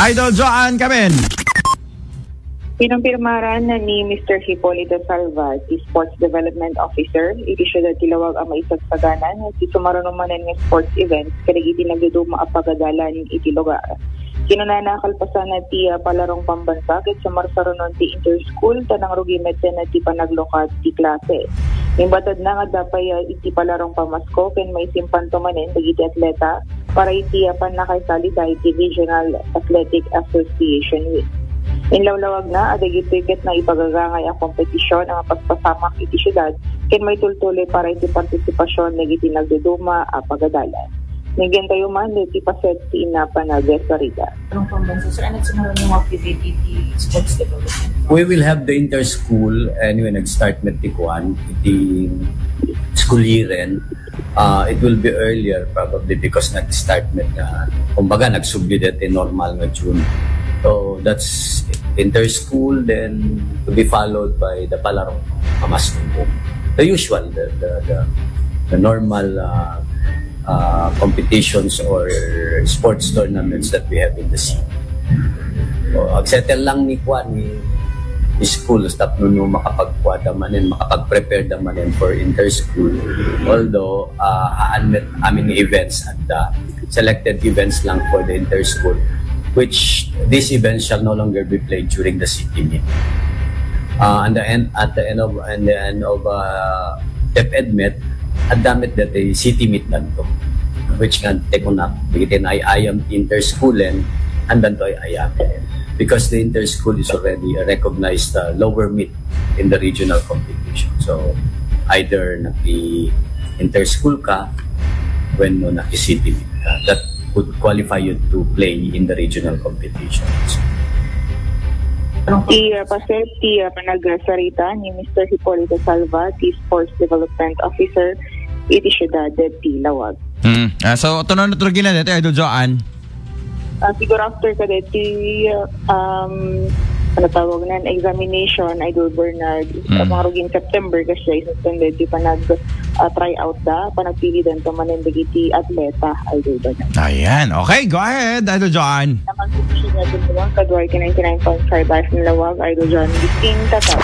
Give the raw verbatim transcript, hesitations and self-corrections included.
Idol Joan Camin. Pinumpirmaran ni Mister Hipolito Salva, ti Sports Development Officer, iti siudad ti Laoag a maisagsaganan ti sumaruno manen nga sports events kadagiti nagduduma a pagadalan iti lugar. Kinunana, kalpasan ti, ah, palarong pambansa ket sumarsarunon ti inter-school, ta nangrugi met ti panaglukat ti klase. Imbatadna nga adda pay, ah, iti palarong pamasko ken maisimpanto manen dagiti atleta para iti, ah, pannakaisalida iti Regional Athletic Association Week. Inlawlawagna a dagitoy ket naipagagangay a kompetisyon a mapaspasamak iti siudad ken maitultuloy para iti partisipasion dagiti nagduduma a pagadalan. Nagentayo man iti paset ti ina panagasarita. Anong pambansa, sir? Ano siguro yung activity ti sports development? We will have the inter-school, anyway, nag-start met ti kuan, iti school year end. Uh, it will be earlier probably because nag-start met nga, kumbaga, nagsubli dati normal nga June. So that's inter-school, then to be followed by the palarong pamasko. The usual, the, the, the, the normal uh, uh, competitions or sports tournaments that we have in the city. So, agsettle lang ni kuan ni school tapno no makapagkuada manen, makapag-prepare da manen for inter-school. Although, uh, haan met amin events at the selected events lang for the inter-school, which these events shall no longer be played during the city meet. Uh, and the end, at the end of, and the end of uh, DepEd meet, adda met dati city meet danto, which nga tekuna, bigitin ay ayam inter-school and danto ay ayam. Because the inter-school is already a recognized uh, lower meet in the regional competition. So, either naki-inter-school ka, when no naki-city meet ka, that would qualify you to play in the regional competitions. Ti, uh, paset ti, uh, panagsarita ni Mister Hipolito Salva, ti Sports Development Officer iti siudad ti Laoag. Mm. Ah, so, ito na natuloy na dito, Idol Joan. Ah, siguro after ka dito, um, ano tawag na, examination, Idol Bernard, mm, mga rugin September, kasi isuspend dito panag, ah, try out da, panagpili danto manen dagiti atleta, Idol Bernard. Ayan. Okay, go ahead, Idol Joan. Naman po siya natin naman, Kaduay ninety-nine point five F M Laoag, Idol Joan, distinta ka.